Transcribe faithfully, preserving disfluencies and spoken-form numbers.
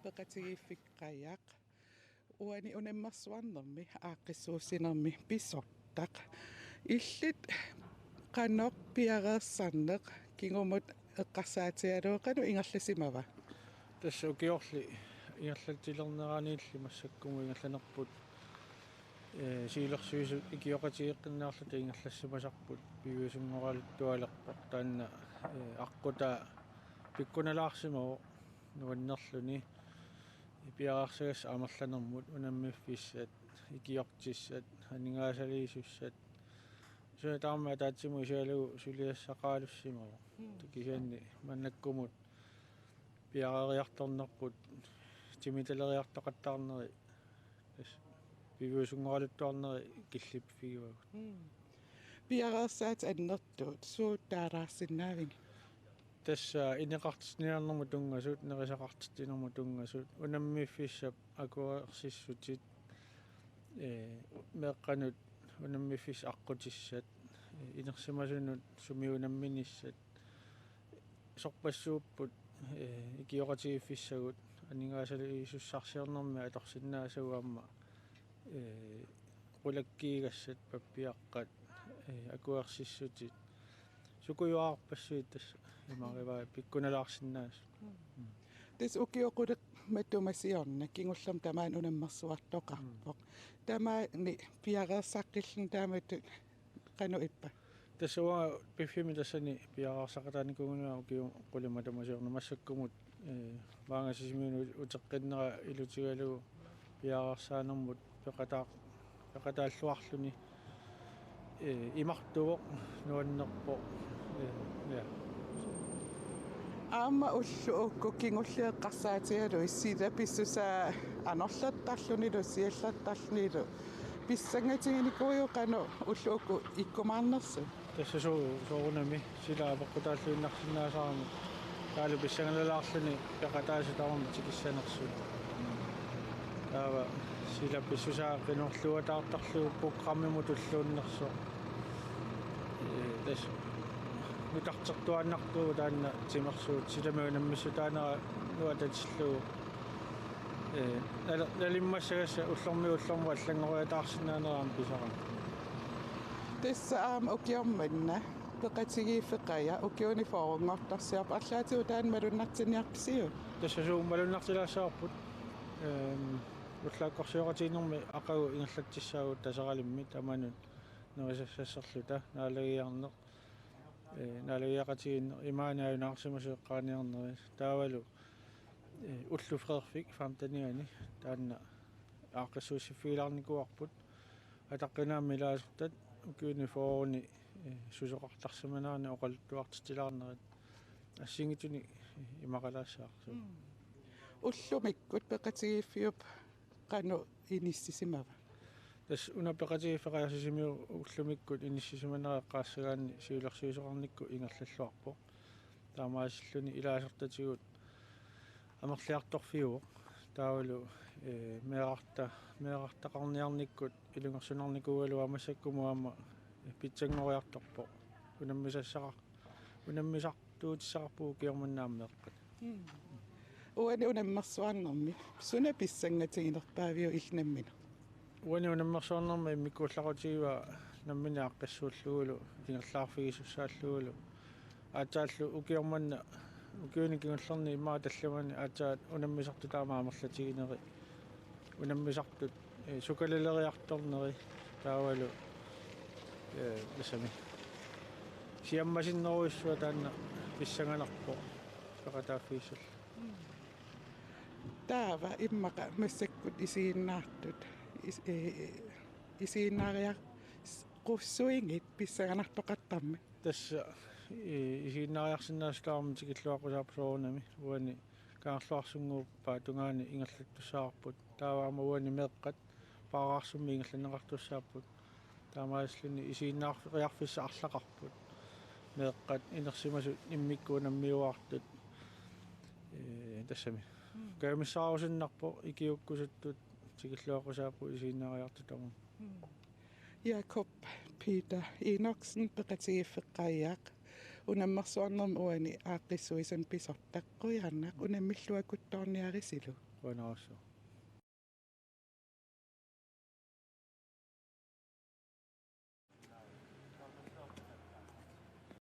Peqatigiiffikkajaq. Uani unammersuarnermi aaqqissuussinermi pisortaq. Illit qanoq piareersarneq kingumut eqqarsaatigalugu qanoq ingerlasimava? Tassa ukiorli ingerlatsilerneraniilli massakkumut ingerlanerput, ee, siulersuisut ikioqatigeeqqinnaarluta ingerlassimasarput piviusunngoraluttualerpoq, taanna, ee, aqqutaa pikkunalaarsimavoq nuannerluni piareersagassat amerlanermut, unammiffissat, ikiortissat, aningaasaliisussat. Suna tamarmi ataatsimut isigalugu suliassaqalussimavoq. Mm. Kisianni maannakkumut piareeriartornerput timitaleriartoqattaarneri, tassa piviusunngoraluttuarneri killiffigivagut. Mm. Piareersaatit annertuut suut taalaarsinnaavigit? Tassa ineqartitsiniarnermut tunngasut, nerisaqartitsinermut tunngasut, unammiffissap akuersissutit, ee, meeqqanut unammiffissat aqqutissat, ee, inersimasunut sumi unamminissat, sorpassuupput, ee, ikioqatigiiffissagut, aningaasaliisussarsiornermi atorsinnaasagut aamma, ee, qulakkiigassat, pappiaqqat, ee, akuersissutit, sukujuarpassuit tassa imaarivaat pikkunalaarsinnaasut. Mm. Tassa ukioq quleq matuma siorna kingullermi tamaani unammersuartoqarpoq. Mm. Tamaani piareersaqqilluni taamatut qanoq ippa? Tassa uanga piffimmi tassani piareersaqataanikuugama ukioq quleq matuma siorna massakkumut, ee, maanga Sisimiunut uteqqinnera ilutigalugu piareersaanermut peqataa-, peqataalluarluni, ee, imartuvoq, nuannerpoq, ee, ja. Aamma ulloq uku kingulliit eqqarsaatigalugit sila pissusaa anorlertarlunilu siallertarlunilu. Pissangatiginikuuiuk qanoq ulloq uku ikkumaarnersut? Tassa suu-, soorunami sila apeqqutaalluinnarsinnaasarami. Taavalu pissangalalaarluni peqataasut tamarmik tikissanersut. Taava sila pissusaa qinorluataartarlugu programmimut tulluunnersoq. Ee, tassa nutartertuaannartuuvoq taanna timersuut, silami unammissutaanera nuannatillugu. Ee, nal-, nalimmassagassat ullormiit ullormut allanngoriataarsinnaanera aamma pisara. Tassa aamma ukioq manna peqatigiiffeqaja ukiuni fyrrenngortorsiorpoq, arlaatigut taanna malunnartinniarpisiuk? Tassa suu malunnartilaassavarput. Ehm, ullaakkorsioqatigiinnermi aqagu ingerlatsissaagut Taseralimmi tamanut nerisassasserluta, naalagiarneq, ee, naalagiaqatigiinneq, imaani ajunaarsimasut eqqaaniarneri, taavalu, ee, ullut frederik femtenianni taanna aaqqissuussiffigilaarnikuuarput, ataqqinaammik ilaasortat ukiuni fyrreni, ee, susoqartarsimanerani oqaluttuartitsilaarnerit assigiinngitsunik, ee, imaqalaassaaq. Mm. Ullumikkut peqatigiiffiup qanoq inissisimava? Tassa una peqatigiiffeqaja Sisimiut ullumikkut inissisimanera eqqaassagaanni siulersuisoqarnikkut ingerlalluarpoq. Taamaasilluni ilaasortatigut amerliartorfiuvoq. Taavalu, ee, meerarta-, meerartaqarniarnikkut ilungersunarnikuugaluaq massakkumut aamma, ee, pitsanngoriartorpoq. Unammisassaqar-, unammisartuutissaqarpugut ukioq manna aamma meeqqat. Mm. Uani unammersuarnermi suna pissangatiginerpaaviuk illit nammineq? Uani unammersuarnermi immikkuullaqutigivaa nammineq aaqqissuullugulu, ingerlaarfigisussaallugu. Aatsaallu ukioq manna, ukiuni kingullerni immaqa tallimani aatsaat unammisartut taama amerlatigineri. Unammisartut, ee, sukalaleriartorneri taavalu, ee, tassami siammasinnerujussuaq taanna pissanganarpoq peqataaffigissallugu. Taava immaqa massakkut isiginnaartut, is-, ee, isiginnaariar-, s-, qussuigit pissanganartoqartarmik. Tassa, ee, isiginnaariarsinnaasut tamarmik tikilluaqqusaapput soorunami. Uani Kangerluarsunnguup tungaani ingerlattussaavarput. Taava aamma uani meeqqat Paaraarsummi ingerlanneqartussaapput. Taamaasilluni isiginnaariarfissat arlaqarput. Meeqqat inersimasut immikkut unammiuaartut. Ee, tassami. Mm. Kajumissaarusunnarpoq, ikiuukkusuttut tikilluaqqusaapput isiginnaariartut tamarmik. Mm. Jakob Peter Enoksen, peqatigiiffeqaja. unammersuarnermi uani aaqqissuisunut pisortaq. Qujanaq, unammilluakuttoorniarisilu. Qujanarsuaq.